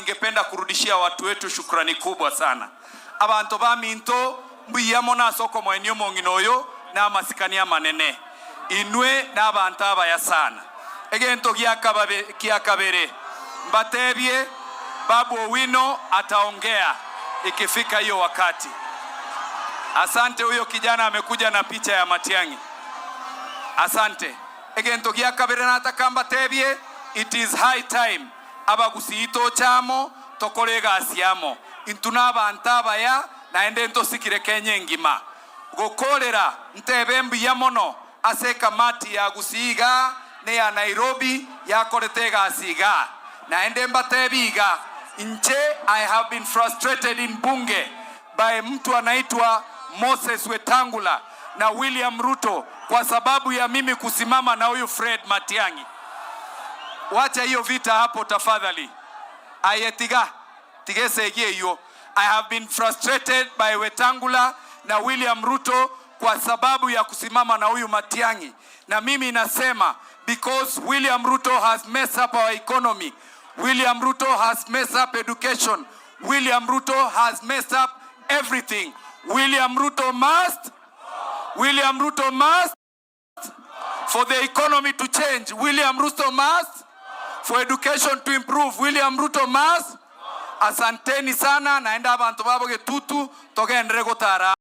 Ningependa kurudishia watu wetu shukrani kubwa sana. Abanto baminto, mbuya mono ase okomoenia omong'ina oyo na amasikani amanene. Inwe na abanto abaya sana. Egento gia kabere mbatebie, Babu Owino ataongea ikifika hiyo wakati. Asante, huyo kijana amekuja na picha ya Matiang'i. Asante. Egento gia kabere nataka mbatebie, it is high time Abagusii tochamo tokore egasi amo. Intwe na abanto abaya naende ntosikire Kenya engima. Gokorera ntebe mbuya mono ase ekamati ya Gusii igaa na eya Nairobi yakorete egasi igaa. Naende mbatebi iga, inche I have been frustrated in bunge by mtu anaitwa Moses Wetangula na William Ruto kwa sababu ya mimi kusimama na huyu Fred Matiang'i. Wacha hiyo vita hapo tafadhali. Ayetiga tigesegie hiyo. I have been frustrated by Wetangula na William Ruto kwa sababu ya kusimama na huyu Matiang'i, na mimi nasema because William Ruto has messed up our economy, William Ruto has messed up education, William Ruto has messed up everything. William Ruto must, William Ruto must, for the economy to change, William Ruto must, for education to improve, William Ruto must. Asanteni sana, naenda abantu babo Getutu togendere gotara.